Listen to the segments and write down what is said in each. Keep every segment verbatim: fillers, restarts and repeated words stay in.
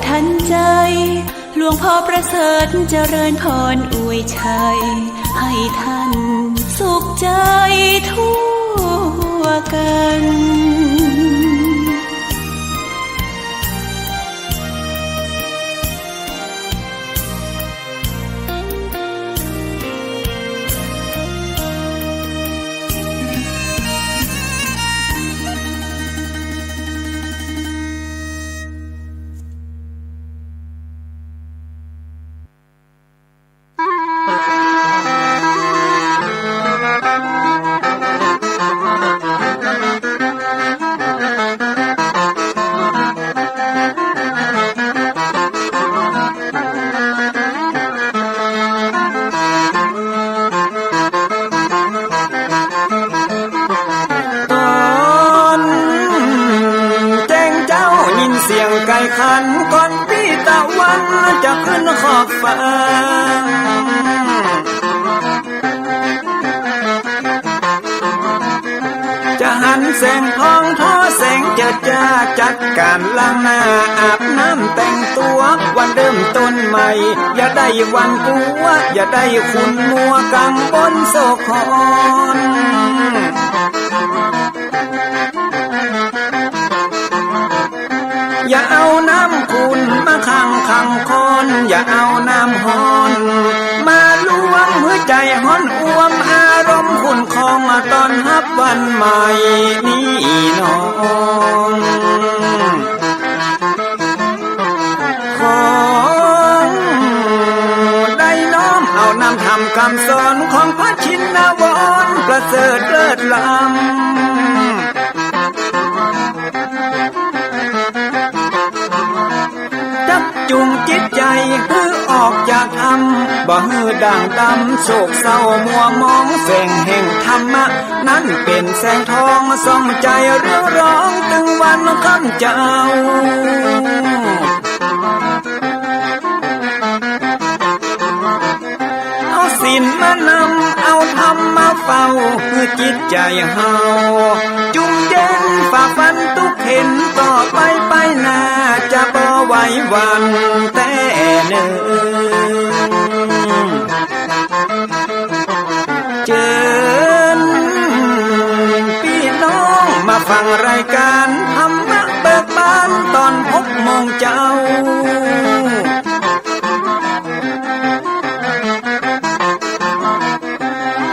ทันใจ หลวงพ่อประเสริฐเจริญพรอวยชัย ให้ท่านสุขใจทั่วกัน ต๋อนแจ้งเจ๊ายินเสียงไก่ขัน ก่อนปี้ตะวันจะขึ้นขอบฟ้า จะหันแสงทองทอแสงเจิดจ้า จัดก๋านล้างหน้าอาบน้ำแต่งตั๋ว วันเริ่มต้นใหม่ อย่าได้หวั่นกั๋ว อย่าได้ขุ่นมัวกังวลโศกหอน อย่าเอาน้ำขุ่นมาขังขังคอน อย่าเอาน้ำฮ้อนมาลวง หื้อใจ๋ฮ้อนอ่วม อารมณ์ขุ่นคอง มาต้อนฮับวันใหม่นี้น้อง ขอได้น้อมเอานำธรรมกำสอน ของพระชินวรประเสริฐเลิศล้ำ จักจูงจิตใจ๋หื้อออกจากถ้ำ บ่หื้อด่างดำโศกเศร้ามัวหมอง แสงแห่งธรรมะนั้นเป๋นแสงทอง ส่องใจ๋เรืองรอง ตึงวันค่ำเจ๊า เอาศีลมานำ เอาธรรมมาเฝ้า หื้อจิตใจ๋เฮาจุ่มเย็น ฝ่าฟันตุ๊กเข็ญ ต่อไปไปหน้า จะบ่ไหวหวั่นแต๊เนิ่น เจิญปี้น้องมาฟังรายก๋านธรรมะเบิกบาน ต๋อนหกโมงเจ๊า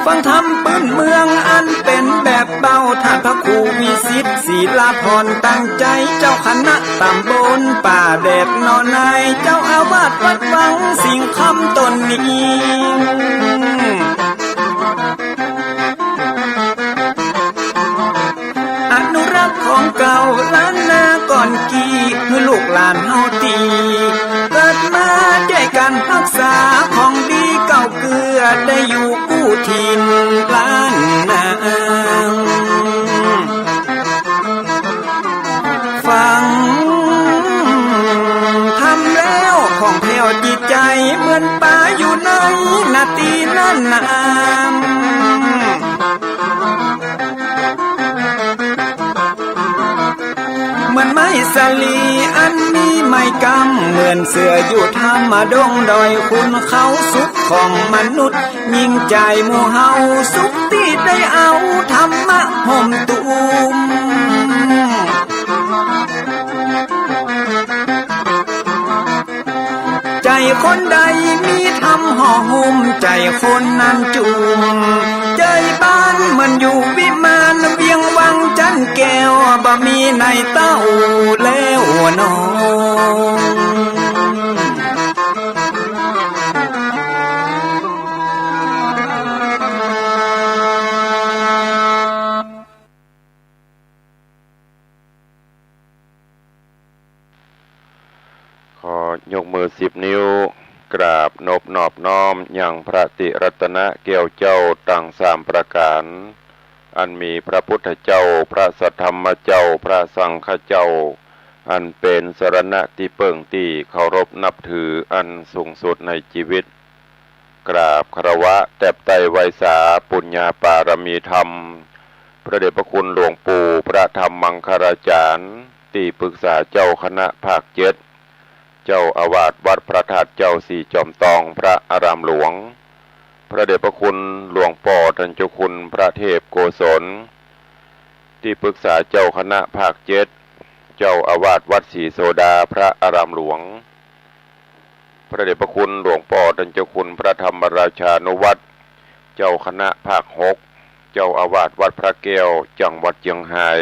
ฟังธรรมปื้นเมืองอันเป๋นแบบเบา ต้านพระครูวิสิทธิ์ ศิลาภรณ์ ตั้งใจ๋ เจ้าคณะต๋ำบลป่าแดดหนองนาย เจ้าอาวาสวัดวังสิงห์คำต๋นนี้ อนุรักษ์ของเก่าล้านนาก่อนกี้ หื้อลูกหลานเฮาตี้เกิดมา จ้วยกั๋นฮักษาของดีเก่าเกื้อ ได้อยู่กู้ถิ่นล้านนา ฟังธรรมแล้วผ่องแผ้วจิตใจ๋ เหมือนป๋าอยู่ในนาตี้นั้นนา เหมือนไม้สาลีอันมีไม้กำ เหมือนเสืออยู่ถ้ำดงดอยขุนเขา สุขของมนุษย์ยิ่งใจ๋หมู่เฮา สุขตี้ได้เอาธรรมะห่มตุ้ม ใจ๋คนใดมีธรรมห่อหุ้ม ใจ๋คนนั้นจุ่ม ใจ๋บ้านเหมือนอยู่วิมาน เวียงวังจันทน์แก้ว บ่มีในเต้าแล้วน้อง ขอยกมือสิบนิ้ว กราบนบนอบน้อมยังพระติรัตนะแก้วเจ้าตังสามประก๋าน อันมีพระพุทธเจ้า พระสัทธรรมเจ้า พระสังฆเจ้า อันเป๋นสรณะตี้เปิ้งตี้เคารพนับถืออันสูงสุดในจีวิต กราบคารวะแตบไต้ไหว้สาปุญญาปารมีธรรม พระเดชพระคุณหลวงปู่พระธรรมมังคลาจารย์ ตี้ปรึกษาเจ้าคณะภาคเจ็ด เจ้าอาวาสวัดพระธาตุเจ้าสี่จอมตอง พระอารามหลวง พระเดชพระคุณหลวงป้อต้านเจ้าคุณพระเทพโกศล ตี้ปรึกษาเจ้าคณะภาคเจ็ด เจ้าอาวาสวัดศรีโสดา พระอารามหลวง พระเดชพระคุณหลวงป้อต้านเจ้าคุณพระธรรมราชานุวัฒน์ เจ้าคณะภาคหก เจ้าอาวาสวัดพระแก้ว จังหวัดเจียงฮาย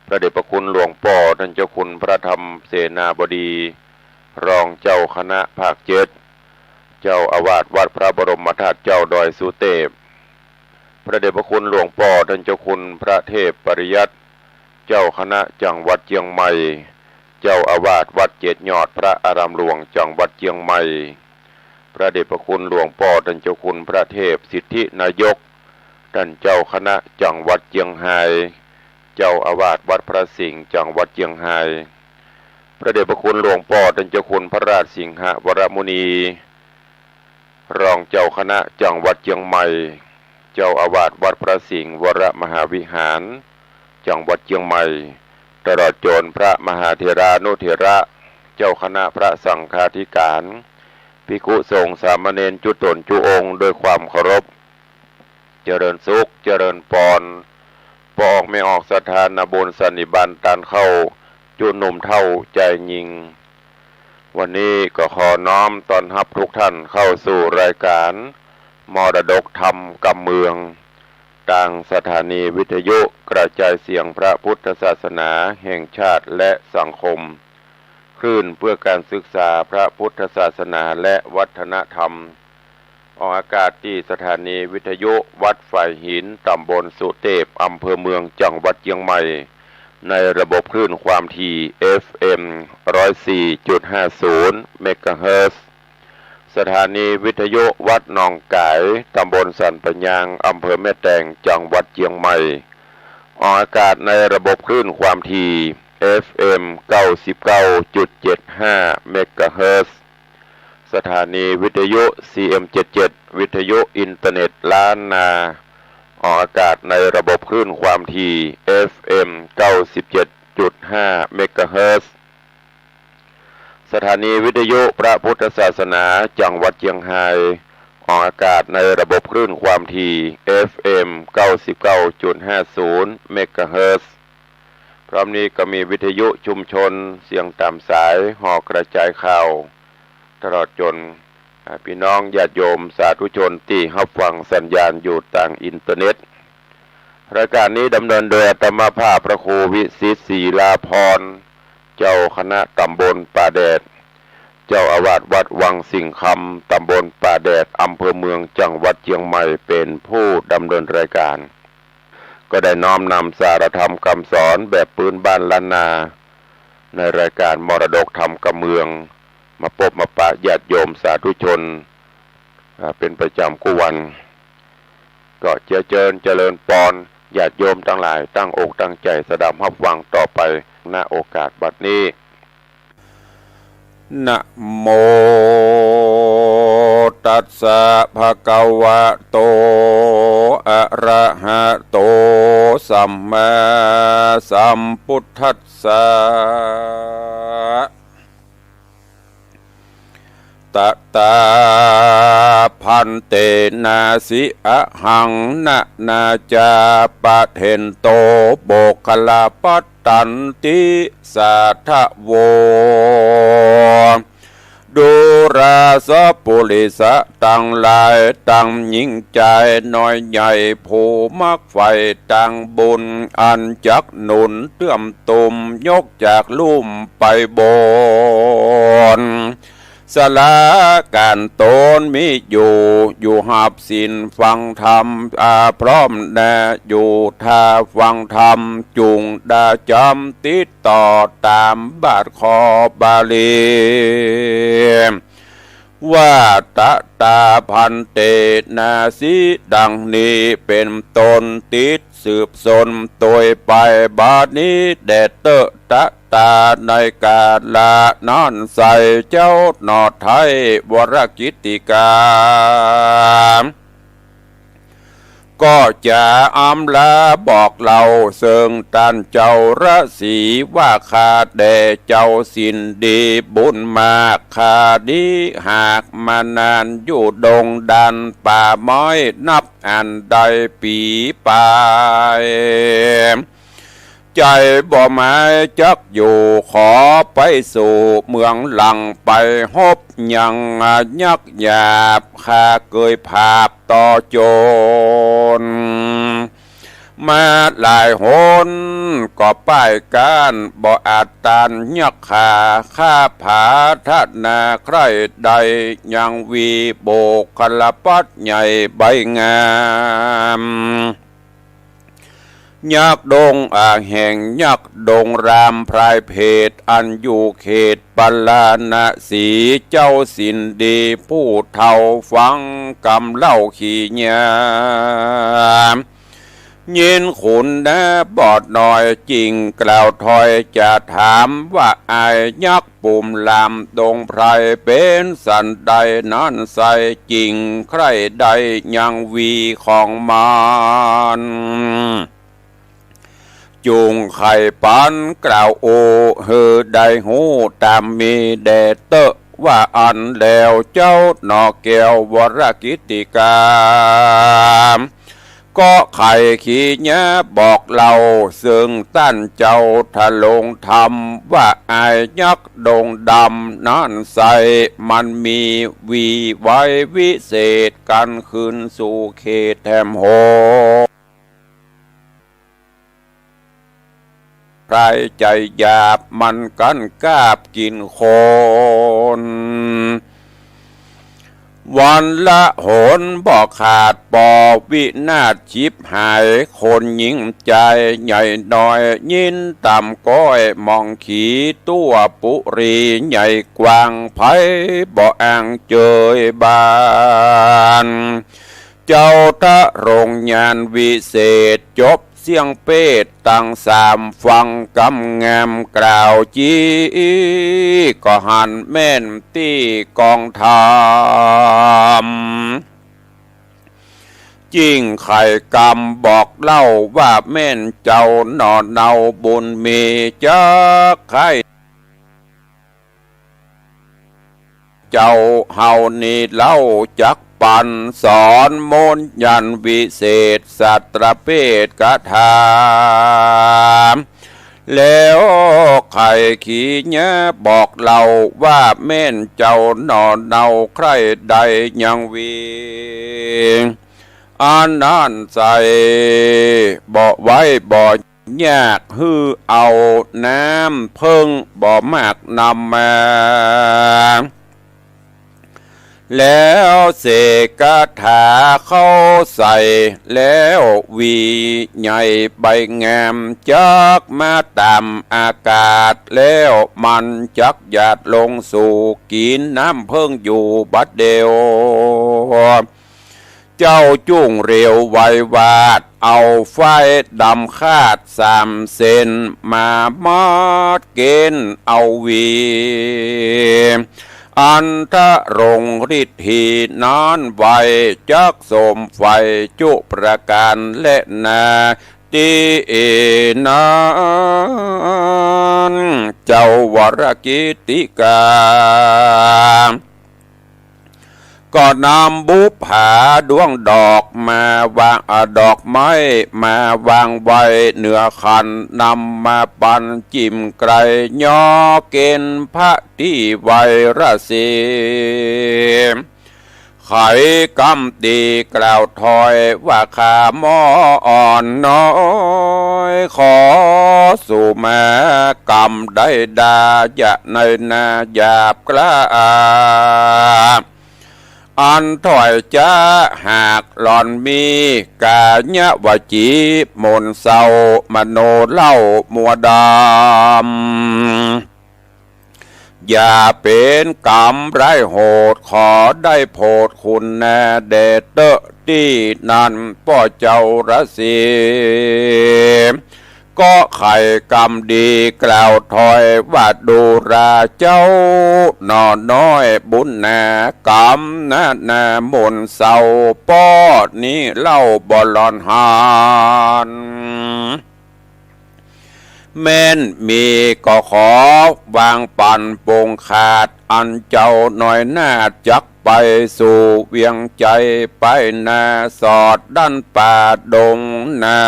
พระเดชพระคุณหลวงป้อต้านเจ้าคุณพระธรรมเสนาบดี รองเจ้าคณะภาคเจ็ด เจ้าอาวาสวัดพระบรมธาตุเจ้าดอยสุเตพ พระเดชพระคุณหลวงป้อต้านเจ้าคุณพระเทพปริยัติ เจ้าคณะจังหวัดเจียงใหม่ เจ้าอาวาสวัดเจ็ดยอด พระอารามหลวง จังหวัดเจียงใหม่ พระเดชพระคุณหลวงป้อต้านเจ้าคุณพระเทพสิทธินายก ต้านเจ้าคณะจังหวัดเจียงฮาย เจ้าอาวาสวัดพระสิงห์ จังหวัดเจียงฮาย พระเดชพระคุณหลวงป้อต้านเจ้าคุณพระราชสิงหวรมุนี รองเจ้าคณะจังหวัดเจียงใหม่ เจ้าอาวาสวัดพระสิงห์วรมหาวิหาร จังหวัดเจียงใหม่ ตลอดจ๋นพระมหาเถรานุเถระ เจ้าคณะพระสังฆาธิการ ภิกขุสงฆ์สามเณรจุ๊ต๋นจุ๊องค์ ด้วยความเคารพ เจริญสุข เจริญปอน ป้อออกแม่ออกศรัทธา นาบุญสันนิบาตต้านเข้า จุ๊หนุ่มเฒ่าจายญิง วันนี้ก็ขอน้อมต้อนฮับทุกท่านเข้าสู่รายการมรดกธรรมกำเมือง ตางสถานีวิทยุกระจายเสียงพระพุทธศาสนาแห่งชาติและสังคม คลื่นเพื่อการศึกษาพระพุทธศาสนาและวัฒนธรรม ออกอากาศตี้สถานีวิทยุวัดฝายหิน ต๋ำบลสุเตพ อำเภอเมือง จังหวัดเจียงใหม่ ในระบบคลื่นความถี่ เอฟเอ็ม ร้อยสี่จุดห้าศูนย์ เมกะเฮิรตซ์ สถานีวิทยุวัดหนองก๋าย ต๋ำบลสันป่ายาง อำเภอแม่แตง จังหวัดเจียงใหม่ ออกอากาศในระบบคลื่นความถี่ เอฟเอ็ม เก้าสิบเก้าจุดเจ็ดห้า เมกะเฮิรตซ์ สถานีวิทยุ ซีเอ็ม เจ็ดเจ็ด วิทยุอินเทอร์เน็ตล้านนา ออกอากาศในระบบคลื่นความถี่ เอฟเอ็ม เก้าสิบเจ็ดจุดห้า เมกะเฮิรตซ์ สถานีวิทยุพระพุทธศาสนาจังหวัดเจียงฮาย ออกอากาศในระบบคลื่นความถี่ เอฟเอ็ม เก้าสิบเก้าจุดห้าศูนย์ เมกะเฮิรตซ์ พร้อมนี้ก็มีวิทยุชุมชนเสียงต๋ามสาย หอกระจายข่าว ตลอดจ๋น อ่า ปี้น้องญาติโยมสาธุชนตี้ฮับฟังสัญญาณอยู่ตางอินเทอร์เน็ต รายการนี้ดำเนินโดยอาตมาภาพพระครูวิสิทธิ์ ศิลาภรณ์ เจ้าคณะต๋ำบลป่าแดด เจ้าอาวาสวัดวังสิงห์คำ ต๋ำบลป่าแดด อำเภอเมือง จังหวัดเจียงใหม่ เป๋นผู้ดำเนินรายการ ก็ได้น้อมนำสารธรรมกำสอนแบบปื๊นบ้านล้านนา ในรายการมรดกธรรมกำเมือง มาปบมาปะญาติโยมสาธุชน อ่า เป๋นประจ๋ำกู้วัน ก็เจื้อเจิญเจริญปอน ญาติโยมตังหลายตั้งอกตั้งใจ๋สดับฮับฟังต่อไป ณ โอกาสบัดนี้ นะโมตัสสะ ภะคะวะโต อะระหะโต สัมมาสัมพุทธัสสะ ตะตา ภันเต นาสิ อะหัง นะนาจา ปะเถนโต โมคคัลลา ปัตตันติ สาทะโว ดูราสะปุริสะตังหลาย ตังญิงจายน้อยใหญ่ ผู้มักใฝ่ตางบุญ อันจักหนุนเตื้อมตุ้ม ยกจากลุ่มไปบน สละก๋านต๋นมีอยู่ อยู่ฮับศีลฟังธรรม อาพร้อมแน่อยู่ท่าฟังธรรม จุ่งดาจ๋ำติดต่อต๋ามบาทข้อบาลี ว่าตะตา ภันเต นาสิ ดังนี้เป๋นต้น ติดสืบสนตวยไป บัดนี้แด่เต๊อะตะตา ในกาละนั้นไส้ เจ้าหนอไท้วรกิตติกา ป ก็จะอำลาบอกเล่าเซิ่งต้านเจ้าฤๅษีว่า ข้าแด่เจ้าสิ้นดีบุญมาก ข้าดีหากมานานอยู่ดงดันป่าไม้นับอั้นได้ปี๋ป๋าย ใจ๋บ่หมายจักอยู่ ขอไปสู่เมืองหลัง ไปฮบยังยักษ์หยาบ ข้าเกยผาบต่อโจ๋ร มาหลายหนก็ป้ายก๊าน บ่อาจต้านยักษ์ข้า ข้าผาถนาใคร่ได้ ยังวีบุคคลปัตย์ใหญ่ใบงาม ยักษ์ดงอาแห่งยักษ์ดงรามพรายเพด อันอยู่เขตปาราณสี เจ้าสิ้นดีผู้เฒ่าฟังกำเล่าขี้ยา ยินขุนนาบอดน้อยจิ่งกล่าวถ้อยจะถามว่า อ้ายยักษ์ ปุ่มลามดงไพรเป๋นสันใดนั้นไส้ จิ่งใคร่ได้ยังวีของมัน จุ่งไขปันกล่าวอู้หื้อได้ฮู้ต๋ามมีแด่เต๊อะ ว่าอั้นแล้วเจ้าหน่อแก้ววรกิตติกา ก็ไขขี้ยาบอกเล่าเซิ่งต้านเจ้าทะลงธรรมว่า อ้ายยักษ์ดงดำนั้นไส้ มันมีวีไววิเศษ กันขึ้นสู่เขตแถมโห ใผใจ๋หยาบมันกั้นกาบกิ๋นคน วันละหนบ่ขาด ปอวินาศฉิบหาย คนหญิงจายใหญ่น้อย ยินต่ำก้อยหม่องขี ตั๋วปุรีใหญ่กว้าง ใผบ่อ้างเจยบาน เจ้าทะลงญาณวิเศษ จบเสี้ยงเปตตังสาม ฟังกำงามกล่าวจี้ ก็หันแม่นตี้กองธรรม จิ่งไขกำบอกเล่าว่า แม่นเจ้าหน่อเนาบุญมี จักใค่ เจ้าเฮานี้เล่าจักปัน สอนมนต์ยันต์วิเศษ สัตรเปตคาถา แล้วไขขี้ยาบอกเล่าว่า แม่นเจ้าหน่อเนาใคร่ได้ยังวี อันนั้นไส้ บ่ไว้บ่ อยากหื้อเอาน้ำเผิ้งบ่มากนำมา แล้วเสกคาถาเข้าใส่ แล้ววีใหญ่ใบงาม จักมาต๋ามอากาศ แล้วมันจักหยาดลงสู่ กิ๋นน้ำเผิ้งอยู่บัดเดียว เจ้าจุ่งเร็วไววาด เอาฝ้ายดำคาดสามเส้น มามัดเก๋นเอาวี อันทะลงฤทธีนั้นไว้ จักสมใฝ่จุประก๋านแลนา ตี้นั้น เจ้าวรกิตติกา ก็นำบุปผาด้วงดอกมาวาง อ่า ดอกไม้มาวางไว้เหนือขัน นำมาปันจิ่มไกล ยอเก๋นพระตี้ไวรสี ไขกำตี้กล่าวถ้อยว่า ข้าหม่ออ่อนน้อย ขอสุมากำได้ดา อย่าในหน้าหยาบกล้า อันถ้อยจะหากหล่อนมี กายวจีมนเศร้า มโนเล่ามัวดำ อย่าเป๋นกำร้ายโหด ขอได้โผดคุณนาแด่เต๊อะ ตี้นั้นป้อเจ้าฤๅษี ก็ใค่กำดีกล่าวถอยว่า ดูราเจ้าหน่อน้อยบุญหนากำนานาหม่นเศร้า ป้อนี้เล่าบ่หล่อนหาญ แม้นมีก็ขอวางปันปงขาด อันเจ้าน้อยนาฏจักไปสู่เวียงไชย ไปนาสอดด้านป่าดงนา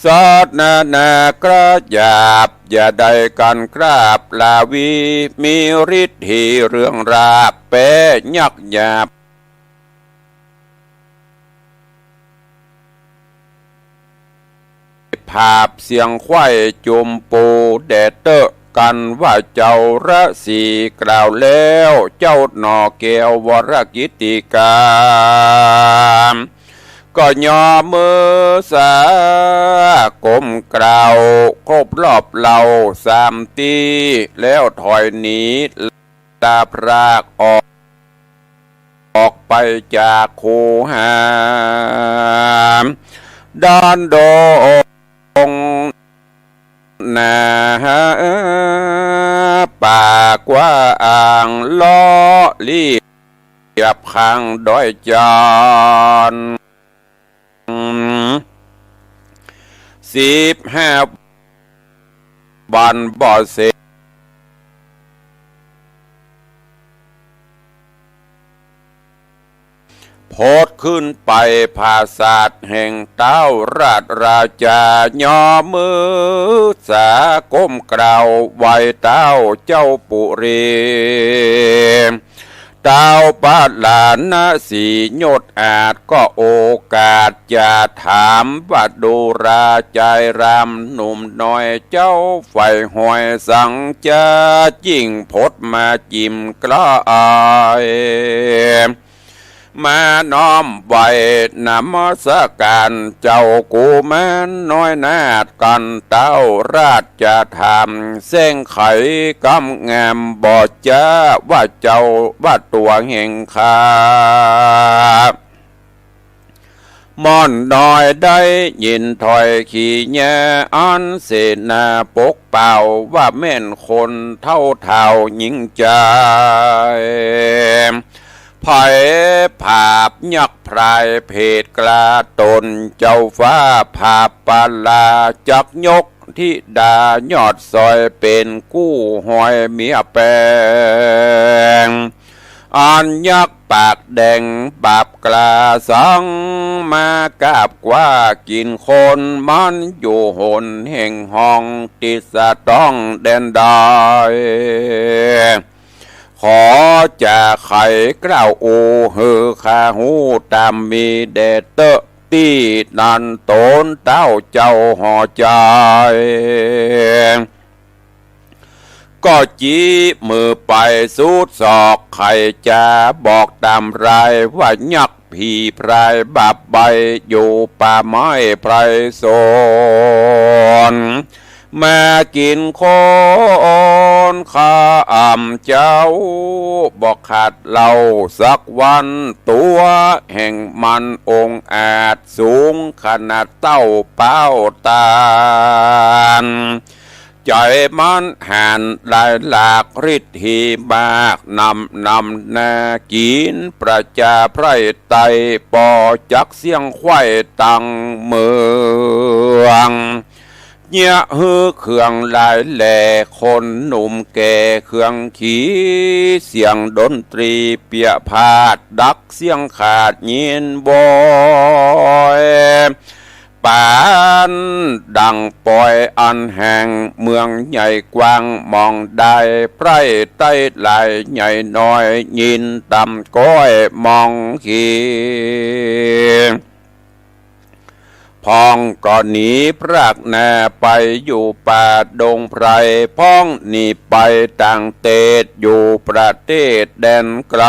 สอดนานาคราหยาบ อย่าได้กันกราบลาวี มีฤทธีเรืองราบ แป๊ยักษ์หยาบ ผาบเสียงไขว้จุมปู แด่เต๊อะกันว่า เจ้าราศีกล่าวแล้ว เจ้าหน่อแก้ววรกิตติกา ก็ยอมมือสา ก้มกล่าวครบรอบเล่าสามตี้ แล้วถอยหนี ลาพรากออก ออกไปจากคูหา ด้านดงนา ป่ากว้างเลาะเลียบข้างดอยจาน สิบห้าวันบ่เสร็จ พดขึ้นไปผาสาทแห่งเต้าราชราชา ยอมมือสาก้มกล่าวไหว้เต้าเจ้าปุรี เต้าปาราณสียศอาจ ก็โอกาสจะถามว่า ดูราชายรามหนุ่มน้อย เจ้าใฝ่หอยสังจะ ยิ่งพดมาจิ่มใกล้ มาน้อมไหว้นมัสการเจ้ากุมารน้อยนาฏ กันเต้าราชจะถามแสงไขกำงามบ่จ๊า ว่าเจ้าว่าตั๋วแห่งข้า ม่อนน้อยได้ยินถ้อยขีแยอันเสนาปกเป่า ว่าแม่นคนเฒ่าเฒ่าหญิงจาย ไพร่ผาบยักษ์พรายเพศกล้าตน เจ้าฟ้าผาบปาลาจักยกธิดายอดซอย เป๋นกู้หอยเมียแปง อันยักษ์ปากแดงบาปกล้าสัง มากราบกว้ากิ๋นคน มันอยู่หนแห่งห้องติดสะต้องแดนใด ขอจะไขกล่าวอู้หื้อข้าฮู้ต๋ามมีแด่เต๊อะ ตี้นั้นต๋นเต้าเจ้าห่อใจ๋ ก็จี๊มือไปสุดศอก ใค่จะบอกต๋ามรายว่า ยักษ์ผีพรายบาปใบ้ อยู่ป่าไม้ไพรสน มากิ๋นคนข้าอ่ำเจ้า บ่ขาดเหล้าสักวัน ตั๋วแห่งมันองอาจ สูงขนาดเต้าป๊าวต๋าน ใจ๋มันหาญหลายหลาก ฤทธีมากนำนำนา กิ๋นประจาไพร่ไต้ ปอจักเสี้ยงไขว้ตังเมือง เยียะหื้อเครื่องหลายแหล่ คนหนุ่มแก่เครื่องขี เสียงดนตรีเปียพาด ดักเสียงขาดยินโวย ปานดังปอยอันแห่งเมืองใหญ่กว้าง มองได้ไพร่ไต้หลายใหญ่น้อย ยินต่ำก้อยมองขี พ่องก็หนีพรากหน้าไปอยู่ป่าดงไพร พ่องหนีไปต่างเตศอยู่ประเทศแดนไกล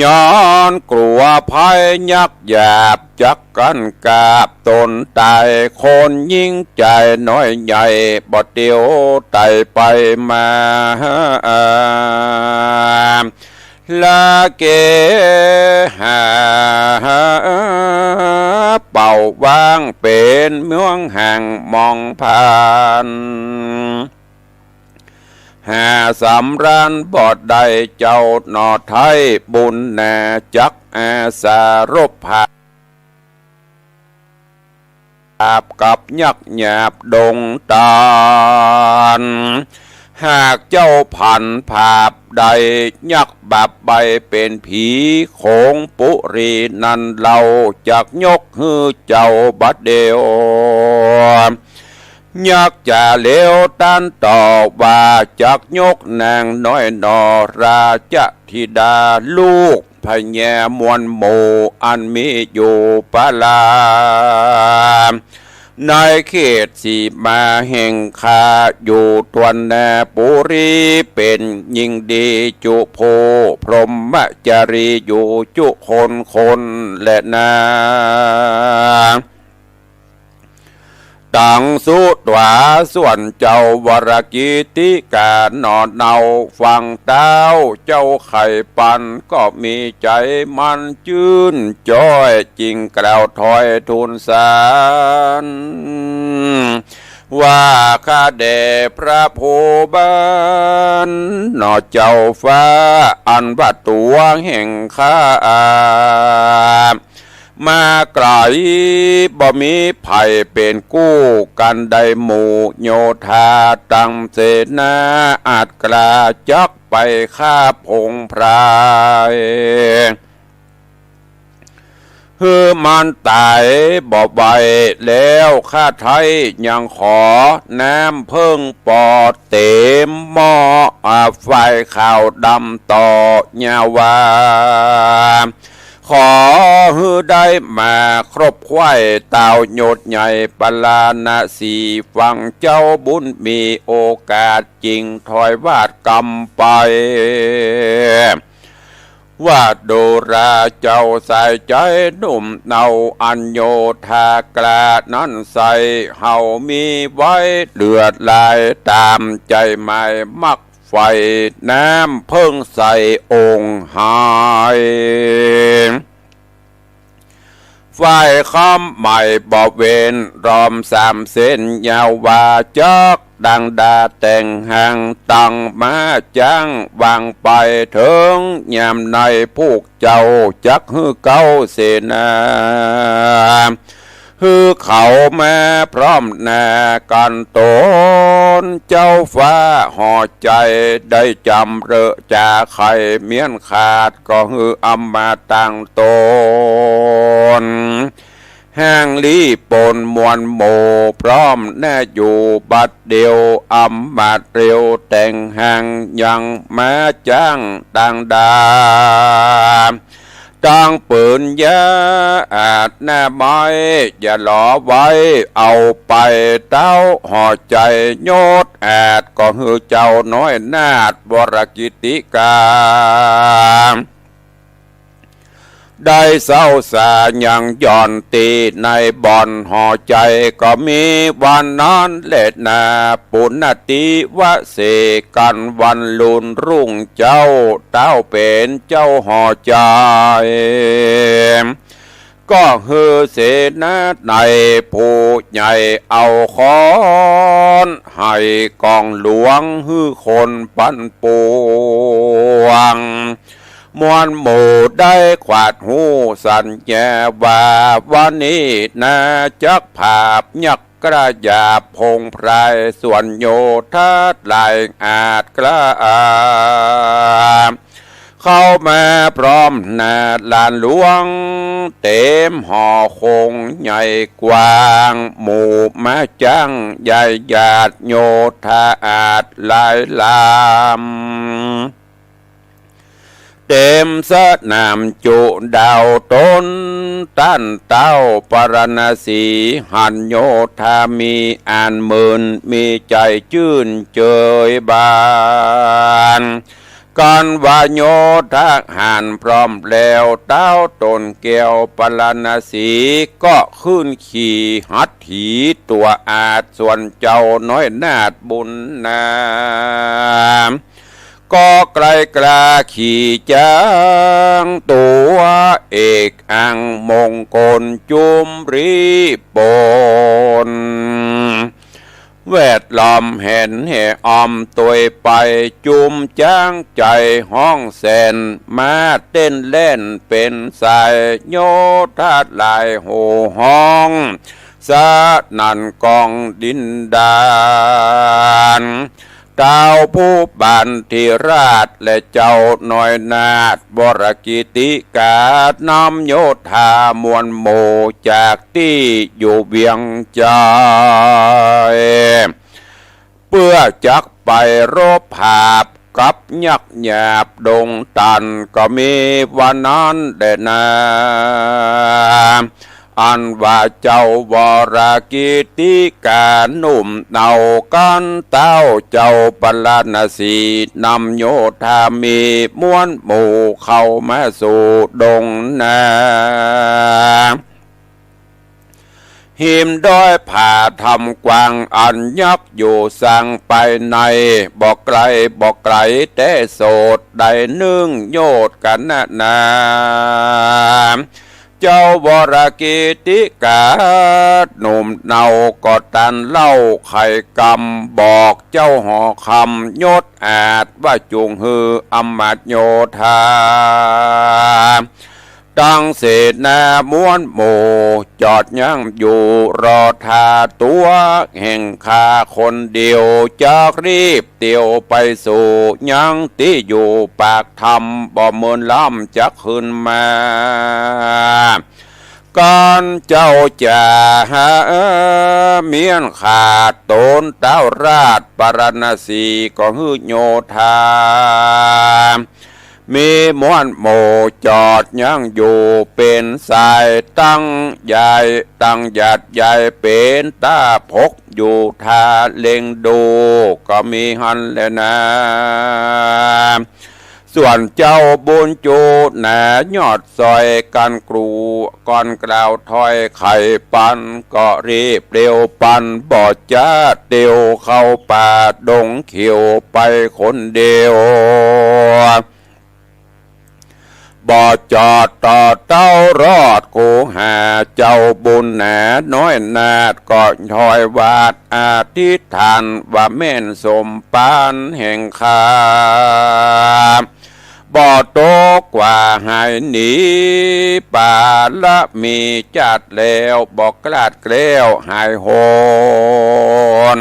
ย้อนกลัวภัยยักษ์หยาบจักกั๋นกาบต๋นต๋าย คนยิ่งใจ๋น้อยใหญ่บ่เตียวไต่ไปมา ละเกหา เป่าว้างเป๋นเมืองแห่งมองผ่าน หาสำราญบ่ได้เจ้าหน่อไท้ บุญนาจักอาสารบผา บาปกับยักษ์หยาบดงตาน หากเจ้าผันผาบใด ยักษ์บาปใบเป๋นผีโขงปุรีนั้นเล่า จักยกหื้อเจ้าบัดเดียว ยักษ์จ่าเหลวต้านตอบว่า จักยกนางน้อยหน่อ ราชธิดาลูก พญามวลหมู่อันมีอยู่ปาลา ในเขตสีมาแห่งข้าอยู่ทวนนาปุรี เป๋นหญิงดีจุผู้พรหมจารีอยู่จุคนคนแลนา ตังสุตวา ส่วนเจ้าวรกิตติกาหน่อเนาฟังเต้าเจ้าไขปัน ก็มีใจ๋มันจื้นจ้อย จึงกล่าวถอยทูลสาร ว่าข้าแด่พระผู้บานหน่อเจ้าฟ้า อันว่าตั๋วแห่งข้า มาไก๋บ่มีใผเป๋นกู้กั๋นได้หมู่ โยธาตังเสนา อาจกล้าจักไปฆ่าผงพราย หื้อมันต๋ายบ่ไหว แล้วข้าไท้ยังขอน้ำเผิ้งปอดเต๋มหม้อ อา ฝ่ายขาวดำต่อยาวา ขอหื้อได้มาครบไขว้ ต่าวยศใหญ่ปาราณสี ฟังเจ้าบุญมีโอกาส จึงถอยวาดกำไป ว่าดูราเจ้าสายใจ๋หนุ่มเนา อันโยธากล้านั้นใส่ เฮามีไว้เลือดลาย ต๋ามใจ๋หมายมักใฝ่ น้ำเผิ้งใส่องค์หาย ฝ่ายคำใหม่บ่เว้น รอมสามเส้นยาววา จักดังดาแต่งหาง ตั้งม้าจ๊างวางไป เถิงยามในพวกเจ้า จักหื้อเก๊าเสนา หื้อเขามาพร้อมหน้ากั๋นต๋น เจ้าฟ้าห่อใจ๋ได้จ๋ำเริกจ๋าไข เมี้ยนขาดก็หื้ออำมาตย์ตั้งต๋น ห่างลี้ปนมวลหมู่ พร้อมหน้าอยู่บัดเดี่ยว อำมาตย์เร็วแต่งหาง ยังม้าจ๊างดังดา ตังปืนยาอาดหน้าไม้ อย่าหลอไว้เอาไป เต้าห่อใจ๋ยศอาด ก็หื้อเจ้าน้อยนาถวรกิตติกา ได้เศร้าสายังหย่อนตี้ในบ่อนห่อใจ๋ ก็มีวันนั้นแลนา ปุณณติวเสกัณฑ์วันลุนรุ่งเจ๊า เต้าเป๋นเจ้าห่อใจ๋ ก็หื้อเสนาในผู้ใหญ่เอาค้อน ไห่กองหลวงหื้อคนปั่นป่วง มวลหมู่ได้ขวาดฮู้สัญญาว่า วันนี้นาจักผาบยักษ์กล้าหยาบผงพราย ส่วนโยธาหลายอาจกล้า เข้ามาพร้อมหน้าลานหลวง เต๋มห่อคงใหญ่กว้าง หมู่ม้าจ๊างใหญ่หยาดโยธาอาจหลายลำ เต๋มสนามจุดาวต๋น ต้านเต้าปาราณสี หันโยธามีอันหมื่น มีใจ๋จื้นเจยบาน กั๋นว่าโยธาหารพร้อมแล้ว เต้าต๋นแก้วปาราณสี ก็ขึ้นขี่หัตถีตั๋วอาด ส่วนเจ้าน้อยนาถบุญนา ก็ไกลกล้าขี่จ๊างตั๋วเอกอังมงคลจุมรีปน แวดล้อมแห่นแห่ออมตวยไป จุมจ๊างใจ๋ฮ้องแสน ม้าเต้นแล่นเป๋นสาย โยธาหลายโห่ฮ้อง สนั่นกองดินดาน เต้าผู้บัณฑิราชและเจ้าน้อยนาถ วรกิติกา นำโยธามวลหมู่ จากตี้อยู่เวียงจันทน์ เปื้อจักไปรบผาบกับยักษ์หยาบดงตัน ก็มีวันนั้นแลนา อันว่าเจ้าวรกิติกาหนุ่มเนา กั๋นเต้าเจ้าปาราณสี นำโยธามีมวลหมู่เข้ามาสู่ดงนา หิมดอยผาถ้ำกว้างอันยักษ์อยู่สร้างไปใน บ่ไกลบ่ไกลแต่โสด ได้นึ่งโยชน์กั๋นนานา เจ้าวรกิติกาหนุ่มเนาก็ตรัสเล่าไขกำ บอกเจ้าหอคำยศอาจว่าจุ่งหื้ออำมาตย์โยธา ตังเสนามวลหมู่จอดยั้งอยู่รอท่าตั๋วแห่งข้าคนเดียว จักรีบเตียวไปสู่ยังตี้อยู่ปากถ้ำ บ่เมินล้ำจักคืนมา ก่อนเจ้าจะหาเมียนขาดต๋นเต้าราชปาราณสี ก็หื้อโยธา มีมวลหมู่จอดยั้งอยู่เป๋นสาย ตั้งใหญ่ตั้งหยาดใหญ่เป๋นต๋าพก อยู่ท่าเล็งดู ก็มีหั้นแลนา ส่วนเจ้าบุญจูหนายอดซอยกั๋นกรู ก่อนกล่าวถ้อยไขปัน ก็รีบเร็วปัน บ่จ๊าเตียวเข้าป่าดงเขียวไปคนเดียว บ่จอดต่อเต้ารอดคูหา เจ้าบุญหนาน้อยนาถก็ถอยวาตอธิษฐาน ว่าแม่นสมปานแห่งข้า บ่ตกกว่าหายหนี ปาระมีจัดแล้ว บ่คลาดแคล้วหายหน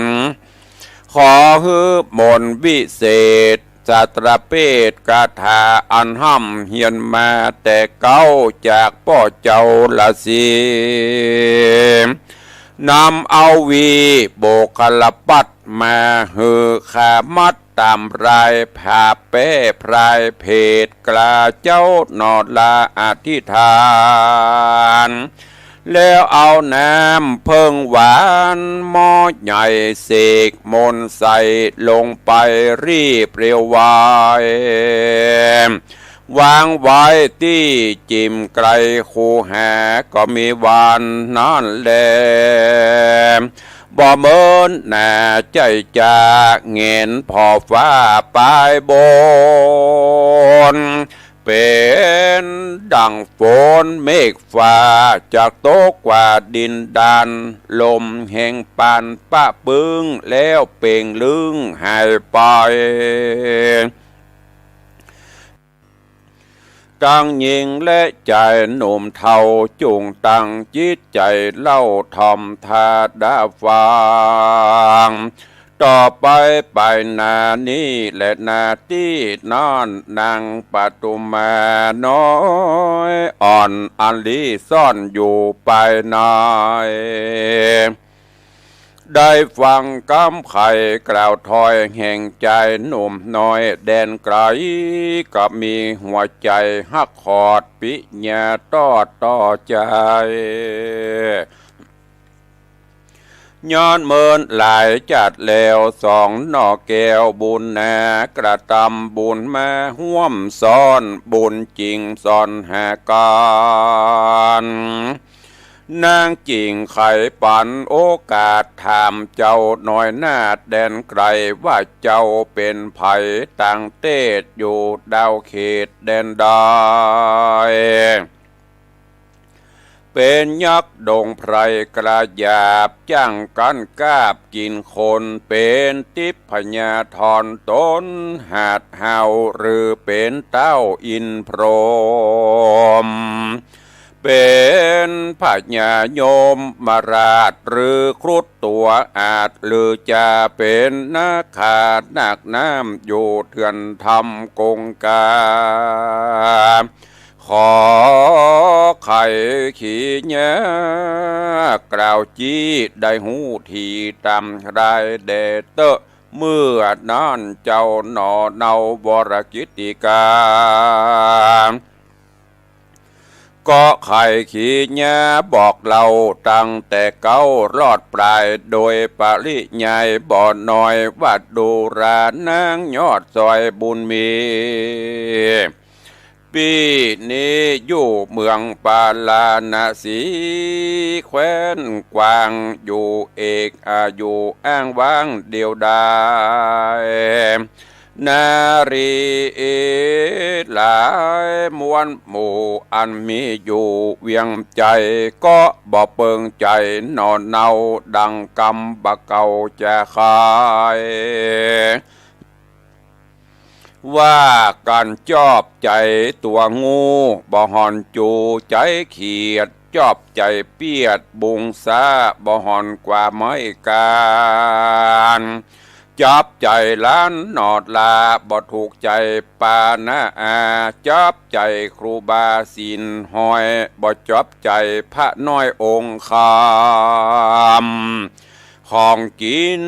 ขอหื้อมนต์วิเศษ สตรเปตคาถาอันฮ่ำเฮียนมาแต่เก๊า จากป้อเจ้าราศี นำเอาวีโบคลปัตรมาหื้อข้ามัดต๋ามราย ผาบแป้พรายเพดกล้าเจ้าหนอลาอธิษฐาน แล้วเอาน้ำเผิ้งหวานหม้อใหญ่ เสกมนต์ใส่ลงไปรีบเร็วไว วางไว้ตี้จิ่มไกลคูหา ก็มีวันนั้นแล บ่เมินหนาใจ้จะแหงนผ่อฟ้าปายบน เป๋นดั่งฝนเมฆฟ้า จักตกกว่าดินดาน ลมแห่งปานปะปึ้ง แล้วเปล่งลึ้งหายไป ตังญิงและจายหนุ่มเฒ่า จุ่งตั้งจิตใจ๋เล่าถ่อมถ้าดาฟัง ต่อไปไปหน้านี้และหน้าตี้นั้น นางปทุมาน้อยอ่อนอันลี้ซ่อนอยู่ภายใน ได้ฟังกำไขกล่าวถ้อยแห่งจายหนุ่มน้อยแดนไกล ก็มีหัวใจ๋ฮักขอดปิญญาตอดต่อใจ๋ ย้อนเมินหลายจัดแล้วสองหน่อแก้วบุญหนา กระตำบุญมาฮ่วมซ้อน บุญจริงซ่อนหากั๋น นางจิ่งใค่ปันโอกาสถามเจ้าน้อยนาฏแดนไก๋ว่าเจ้าเป๋นใผ ตางเตศอยู่ดาวเขตแดนใด เป๋นยักษ์ดงไพรกระหยาบ จ้างกั๋นกาบกิ๋นคน เป๋นทิพยาธรต๋นหาดเฮา หรือเป๋นเต้าอินพรหม เป๋นพญายมราชหรือครุฑตั๋วอาช หรือจะเป๋นนาคานาคน้ำอยู่เถื่อนถ้ำกงกา ขอใค่ขี้ยากล่าวจี้ได้ฮู้ทีต๋ามรายแด่เต๊อะ เมื่อนั้นเจ้าหน่อเนา วรกิตติกา ก็ใค่ขี้ยาบอกเล่าตั้งแต่เก๊ารอดปลาย โดยปริยายบ่น้อยว่าดูรานางยอดสอยบุญมี ปี้นี้อยู่เมืองปาราณสี แคว้นกว้างอยู่เอก อายุอ้างว้างเดียวดาย นารีหลายมวลหมู่อันมีอยู่เวียงใจ๋ ก็บ่เปิงใจ๋หน่อเนาดังกำบ่าเก่าจะใค่ ว่ากั๋นจอบใจ๋ตั๋วงู บ่ห่อนจู๋ใจ๋เขียด จอบใจ๋เปียดบุงสา บ่ห่อนกว่าไม้ก๋าน จอบใจ๋หลานหนอดลา บ่ถูกใจ๋ปานาอา จอบใจ๋ครูบาศีลห้อย บ่จอบใจ๋พระน้อยองค์คำ ของกิ๋น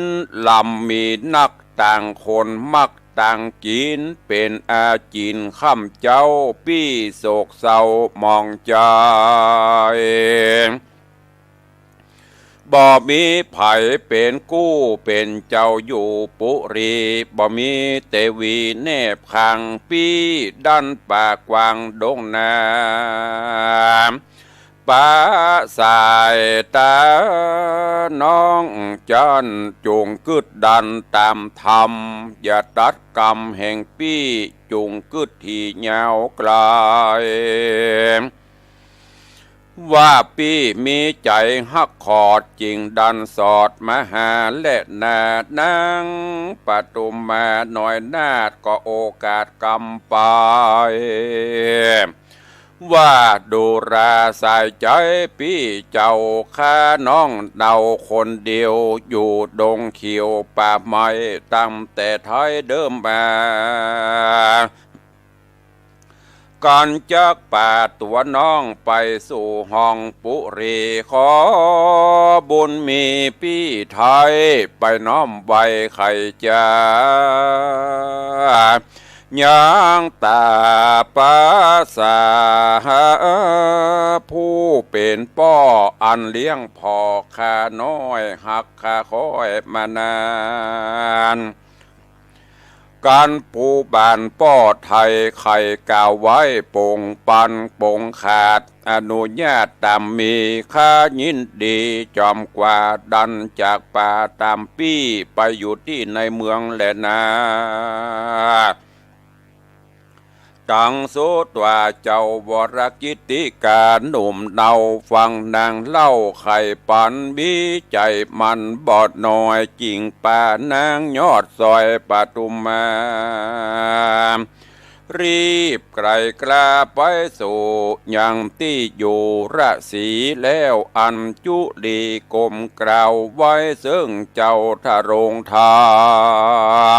ลำมีนัก ต่างคนมักต่างกิ๋น เป๋นอาจินค่ำเจ๊า ปี้โศกเศร้าหมองใจ๋ บ่มีใผเป๋นกู้เป๋นเจ้าอยู่ปุรี บ่มีเตวีแนบข้าง ปี้ดั้นป่ากว้างดงนา ปะสายต๋าน้องจั้น จุ่งกึ๊ดดันต๋ามธรรม อย่าตัดกำแห่งปี้ จุ่งกึ๊ดถี่ยาวไก๋ ว่าปี้มีใจ๋ฮักขอด จึ่งดันสอดมาหาแลนา นางปทุมมาน้อยนาฏ ก็โอกาสกำไป ว่าดูราสายใจ๋ปี้เจ้า ข้าน้องเนาคนเดียว อยู่ดงเขียวป่าไม้ ตั้งแต่ไท้เดิมมา กั๋นจักปาตั๋วน้องไปสู่ห้องปุรี ขอบุญมีปี้ไท้ ไปน้อมไหว้ไขจ๋า ยังต๋าปะสา ผู้เป๋นป้ออันเลี้ยงผ่อข้าน้อย ฮักข้าค้อยมานาน กั๋นผู้บ้านป้อไท้ ใค่กล่าวไว้ปงปันปงขาด อนุญาตต๋ามมี ข้ายินดีจ๋อมกว่า ดันจากป่าต๋ามปี้ ไปอยู่ตี้ในเมืองแลนา ตังสุดว่าเจ้าวรกิตติกาหนุ่มเนา ฟังนางเล่าไขปั๋น มีใจ๋หมั่นบ่น้อย จึ่งปานางยอดสอยปทุมมา รีบไก๋กล้าไปสู่ยังตี้อยู่ราชสีห์ แล้วอัญจุลีก้มกราบไหว้เซิ่งเจ้าทรงธรร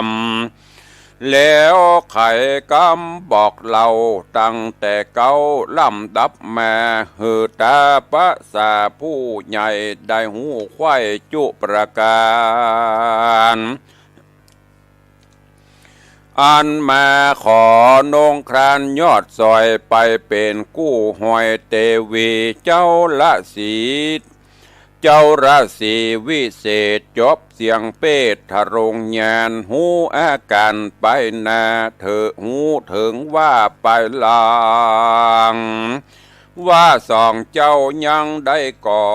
ม แล้วไขกำบอกเล่าตั้งแต่เก๊าลำดับมา หื้อต๋าปะสาผู้ใหญ่ได้ฮู้ใคว่จุประก๋าน อันมาขอนงครานยอดสอยไปเป๋นกู้ห้อยเตวี เจ้าราชสีห์ เจ้าราชสีห์วิเศษจบเสียงเปทย์ทรงญาณ ฮู้อาก๋านไปหน้า เถิงฮู้เถิงว่าไปหลัง ว่าสองเจ้ายังได้ก่อ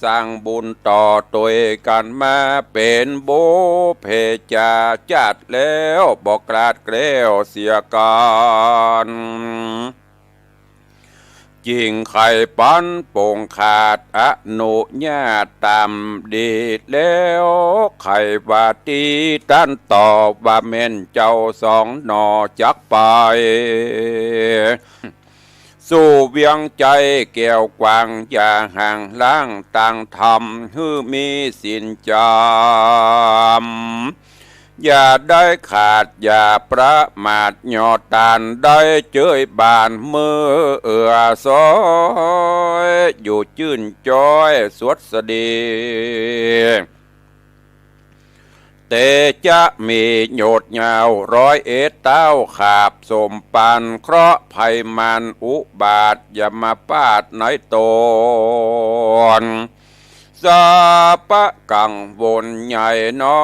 สร้างบุญต่อตวยกั๋นมาเป๋นบุพเพจาจาติแล้ว บ่คลาดแคล้วเสียกั๋น จึงใค่ปันปงขาดอนุญาตต๋ามดีแล้ว ใค่ว่าตี้ต้านตอบว่าแม่นเจ้าสองหน่อจักไป สู่เวียงไจ้แก้วกว้าง อย่าห่างล้างตางธรรม หื้อมีศีลจ๋ำ อย่าได้ขาด อย่าประมาท ยอดตานได้เจยบ้าน เมื่อเอื้อซอย อยู่จื้นจ้อยสดสดี แต่จะมีโยชน์ยาวร้อยเอ็ดเต้า ขาบสมปันเคราะห์ภัยมารอุบาท ยมบาทในตน สาปะกังวลใหญ่น้อ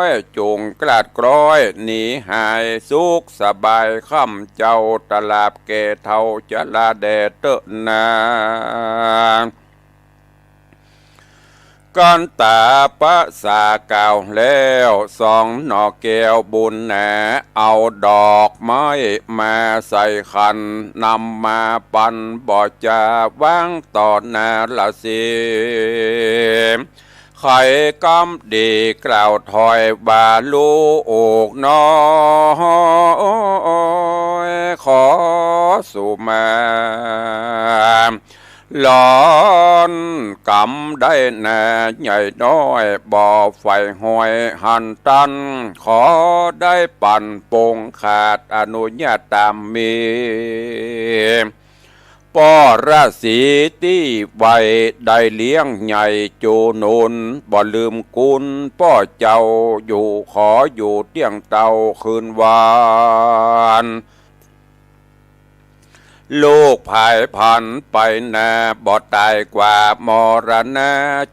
ย จงคลาดคล้อยหนีหาย สุขสบายค่ำเจ้า ตราบแก่เฒ่าชราแด่เต๊อะนา กันตาปะสากล่าวแล้ว สองหน่อแก้วบุญหนา เอาดอกไม้มาใส่ขัน นำมาปันบ่จาวางต่อหน้าราศี ใค่กำดีกล่าวถอยว่า ลูกน้อย ขอสุมา หลอนกำได้นา ใหญ่น้อยบ่ใฝ่หอยหันตัน ขอได้ปันปงขาดอนุญาตต๋ามมี ป้อราศีตี้ไว้ได้เลี้ยงใหญ่จูหนุน บ่ลืมกุณป้อเจ้าอยู่ ขออยู่เตี้ยงเต้าคืนวัน ลูกผายผันไปนา บ่ต๋ายกว่า มรณะ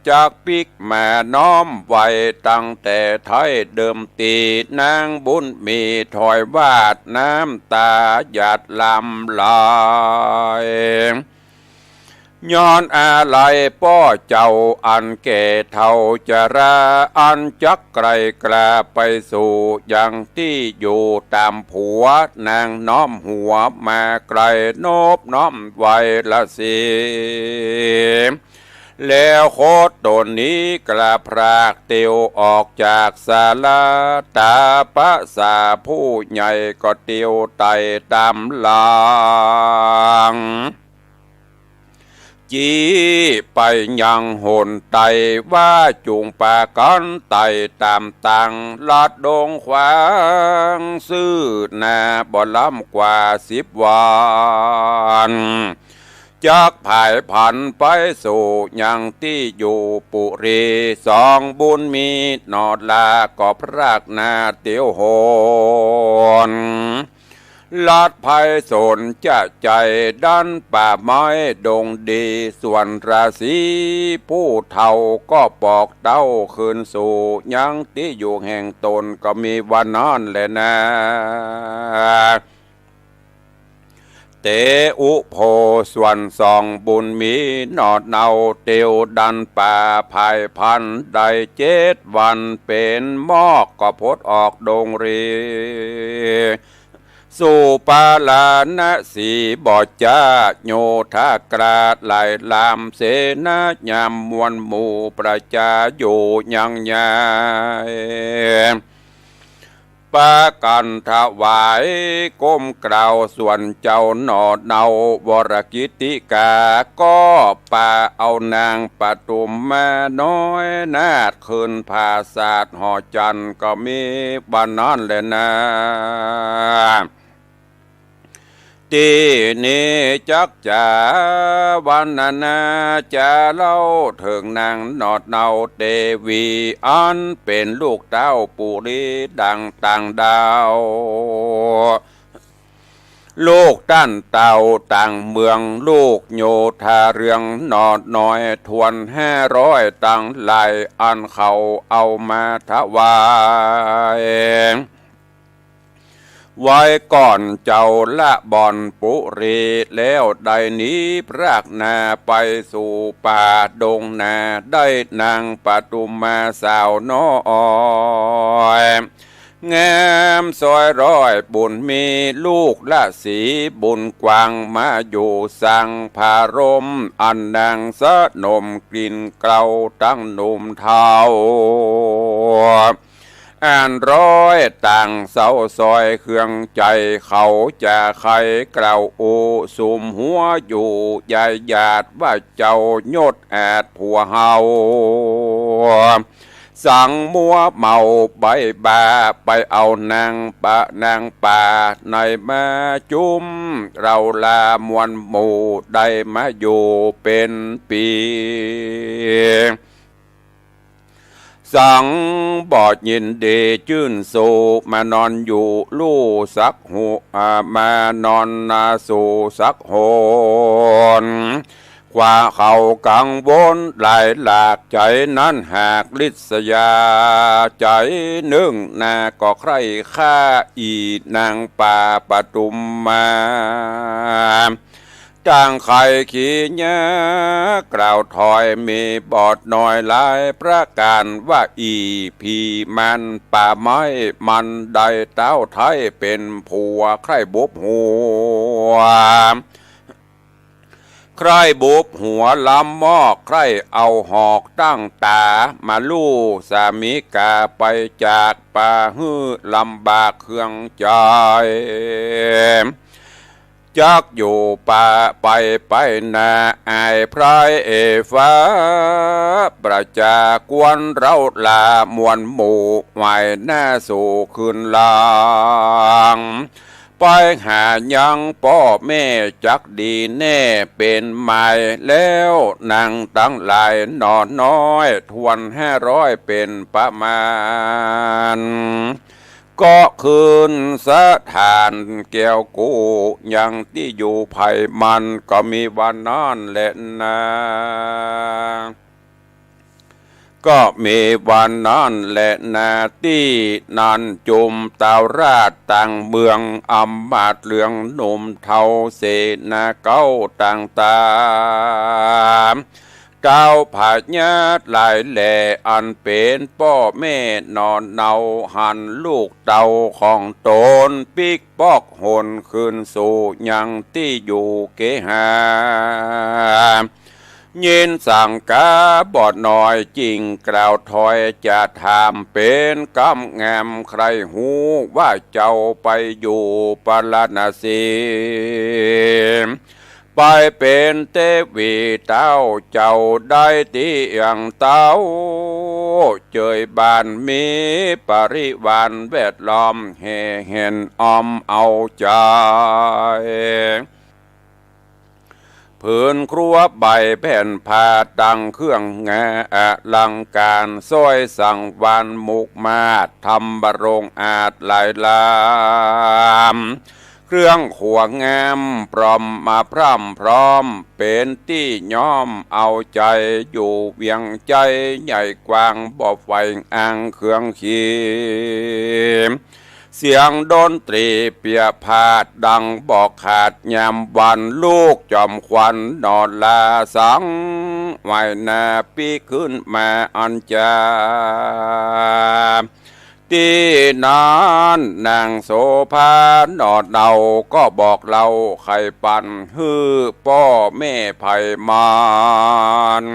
จักปิ๊กมาน้อมไว้ ตั้งแต่ไท้เดิมตี้ นางบุญมีถอยวาด น้ำต๋าหยาดหลั่งไหล ย้อนอาลัยป้อเจ้าอันแก่เฒ่าชรา อันจักไกลกล้าไปสู่ยังตี้อยู่ ต๋ามผัวนางน้อมหัวมาไกล นบน้อมไหว้ราศี แล้วโคตนนี้กล้าพรากเตียวออกจากศาลา ต๋าปะสาผู้ใหญ่ก็เตียวไต่ต๋ามหลัง จี๊ไปยังหนไต่ว่า จุ่งปากั๋นไต่ต๋ามตางลัดดงขวาง ซื่อนาบ่ล้ำกว่าสิบวัน จักผายผันไปสู่ยังตี้อยู่ปุรี สองบุญมีหน่อลาก็พรากหน้าเตียวหน ลัดไพศาลจะใจ๋ดันป่าไม้ดงดี ส่วนราศีผู้เฒ่าก็ปอกเต้าคืนสู่ยังตี้อยู่แห่งตน ก็มีว่านั้นแหละนา เตอุโภ ส่วนสองบุญมีหน่อเนา เตียวดันป่าผายผันได้เจ็ดวัน เป๋นมอกก็พดออกดงรี สู่ปาราณสีบ่จ้า โยธากราชหลายลาม เสนายามมวลหมู่ประจาอยู่ยังใหญ่ ปากั๋นถวายก้มเกล้า ส่วนเจ้าหน่อเนา วรกิตติกา ก็ปาเอานางปทุมมาน้อยนาถคืนผาสาทหอจันทร์ ก็มีว่านั้นแหละนา ตี้นี้จักจะวรรณนาจะเล่าเถิงนางหน่อเนาเตวี อันเป๋นลูกเต้าปุรีดังต่างดาว ลูกต้านเต้าต่างเมือง ลูกโยธาเรืองหน่อน้อย ถ้วนห้าร้อยตังหลาย อันเขาเอามาถวาย ไว้ก่อนเจ้าละบ่อนปุรี แล้วได้หนีพรากนาไปสู่ป่าดงนา ได้นางปทุมมาสาวน้อย งามซอยร้อยบุญมี ลูกละสีบุญกว้าง มาอยู่สังพารม อันนางสนมกลิ่นเกลาตั้งหนุ่มเฒ่า อันร้อยต่างเศร้าซอยเครื่องใจ๋ เขาจะใค่กล่าวอู้สุมหัวอยู่ อย่าหยาดว่าเจ้ายศอาจผัวเฮา สังมัวเมาใบ้บ้า ไปเอานางปะนางป่าไหนมาจุ้ม เราลามวลหมู่ได้มาอยู่เป๋นปี๋ สังบ่ยินดีจื้นสู มานอนอยู่ลู่สักหู อ่า มานอนนาสู่สักหน ความเขากังวลหลายหลากใจ๋นั้น หากริษยาใจ๋นึ่งนา ก็ใคร่ฆ่าอี่นางป่าปทุมมา ต่างใค่ขี้เยียะกล่าวถอย มีบอดน้อยหลายประก๋าน ว่าอี่ผีมันป่าไม้ มันได้เต้าไท้เป๋นผัว ใคร่บุบหัว ใคร่บุบหัวลำมอก ใคร่เอาหอกตั้งต๋า มาลู่สามิก๋าไปจากป่า หื้อลำบากเครื่องใจ๋ จักอยู่ป่าไปไปนา อายพรายเอฟ้า ประจากวนเร้าลามวลหมู่ ไหว้หน้าสู่คืนหลัง ไปหายังป้อแม่จักดีแน่ เป๋นไม้แล้วนางตังหลายหน่อน้อย ถ้วนห้าร้อยเป๋นประมาณ ก็คืนสถานแก้วกู้ยังตี้อยู่ใผมัน ก็มีวันนั้นแหละนา ก็มีวันนั้นแหละนา ตี้นั้นจุมเต้าราชต่างเมือง อำมาตย์เหลืองหนุ่มเฒ่าเสนาเก๊าต่างต๋า เต้าพญาหลายแหล่ อันเป๋นป้อแม่หน่อเนา หันลูกเต้าของต๋นปิ๊กป๊อกหนคืนสู่ยังตี้อยู่เกหา ยินสังกาบอดน้อยจึ่งกล่าวถอย จะถามเป๋นกำงาม ใคร่ฮู้ว่าเจ้าไปอยู่ปาราณสี ไปเป๋นเตวีเต้า เจ้าได้เตียงเต้า เจยบ้านมีปริวารแวดล้อม แห่แหนอ้อมเอาใจ๋ ผืนครัวใบแผ่นผ้า ตั้งเครื่องงาอลังก๋าน สร้อยสังวาลมุกมาศ ธำรงอาจหลายลำ เครื่องครัวงามปลอมมาพร่ำพร้อม เป๋นตี้ย้อมเอาใจ๋ อยู่เวียงใจ๋ใหญ่กว้าง บ่แฝงอ้างเครื่องขี เสียงดนตรีเปียพาดดังบ่ขาดยามวัน ลูกจอมขวัญหน่อลาสัง ไหว้หน้าปิ๊กขึ้นมาอันจา ตี้นั้นนางโสภาหน่อเนาก็บอกเล่าไขปัญหาหื้อป้อแม่ไพมัน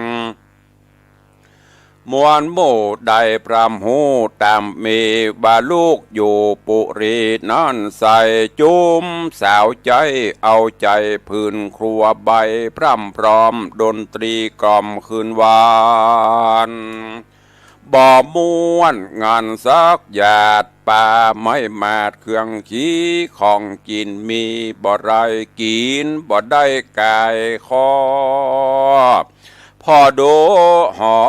มวลหมู่ได้พร่ำฮู้ต๋ามมีว่าลูกอยู่ปุรีนั้นใส่ จุมสาวใจ๊เอาใจ๋ผืนครัวใบพร่ำพร้อมดนตรีกล่อมคืนวัน บ่ม่วนงานสักหยาด ป่าไม้มาดเครื่องขี ของกิ๋นมีบ่ได้กิ๋น บ่ได้ก๋ายคอ ผ่อดูหอ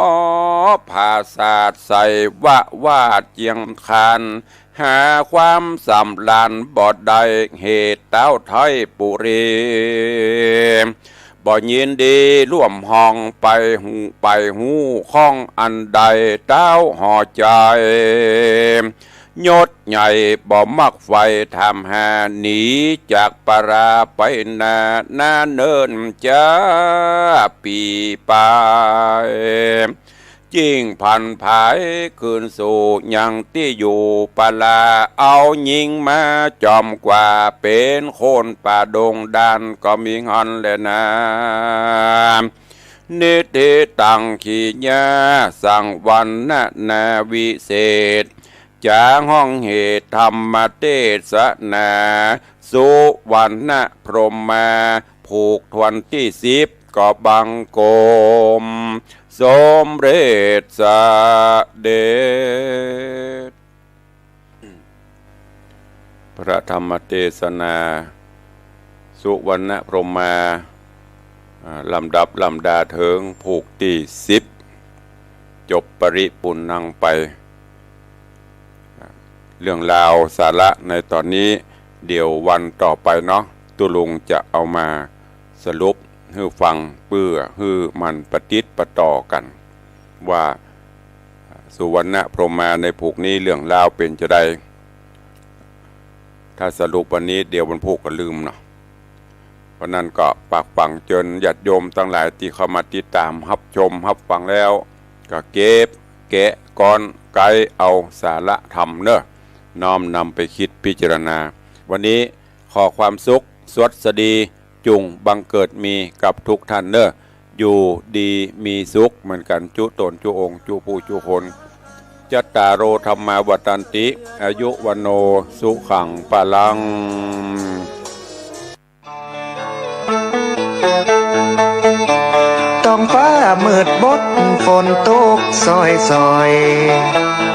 ผาสาทใส่วะวาดเจียงคาน หาความสำราญบ่ได้ เหตุเต้าไท้ปุรี บ่ยินดีร่วมห้องไปฮู้ ไปฮู้ข้องอันใด เต้าหอใจ๋ ยศใหญ่บ่มักใฝ่ถามหา หนีจากปาราไปนา นาเนิ่นจ๊าปี๋ปาย จึงผันผายคืนสู่ยังตี้อยู่ปารา เอาญิงมาจอมกว่า เป๋นคนป่าดงด่านก็มีหั้นแลนา นิธิตัง ขีญา สังวรรณนาวิเศษ จ๋าฮ้องเหตุธรรมเตสนา สุวรรณพรหมา ผูกถ้วนตี้สิบก็บังคมสมเร็จเสด็จ พระธรรมเตสนา สุวรรณพรหมา อ่า ลำดับลำดาเถิงผูกตี้สิบ จบปริปุณณังไป อ่า เรื่องราวสาระในตอนนี้ เดี๋ยววันต่อไปเนาะ ตุ๊ลุงจะเอามาสรุปหื้อฟัง เปื้อหื้อมันปะติดปะต่อกั๋น ว่าสุวรรณพรหมาในผูกนี้เรื่องราวเป๋นจาใด ถ้าสรุปวันนี้เดี๋ยววันพูกก็ลืมเนาะ เพราะนั้นก็ฝากฝังเจิญญาติโยมตังหลายตี้เข้ามาติดต๋ามฮับชมฮับฟังแล้ว ก็เก็บแกะก๊อนไก๊เอาสาระธรรมเนาะ น้อมนำไปคิดพิจารณา วันนี้ขอความสุขสวัสดี จุ่งบังเกิดมีกับทุกท่านเน่อ อยู่ดีมีสุขเหมือนกั๋นจุ๊ต๋นจุ๊องค์จุ๊ผู้จุ๊คน จัตตาโร ธัมมา วัฑฒันติ อายุ วัณโณ สุขัง พลัง ท้องฟ้ามืดมน ฝนตกซอยๆ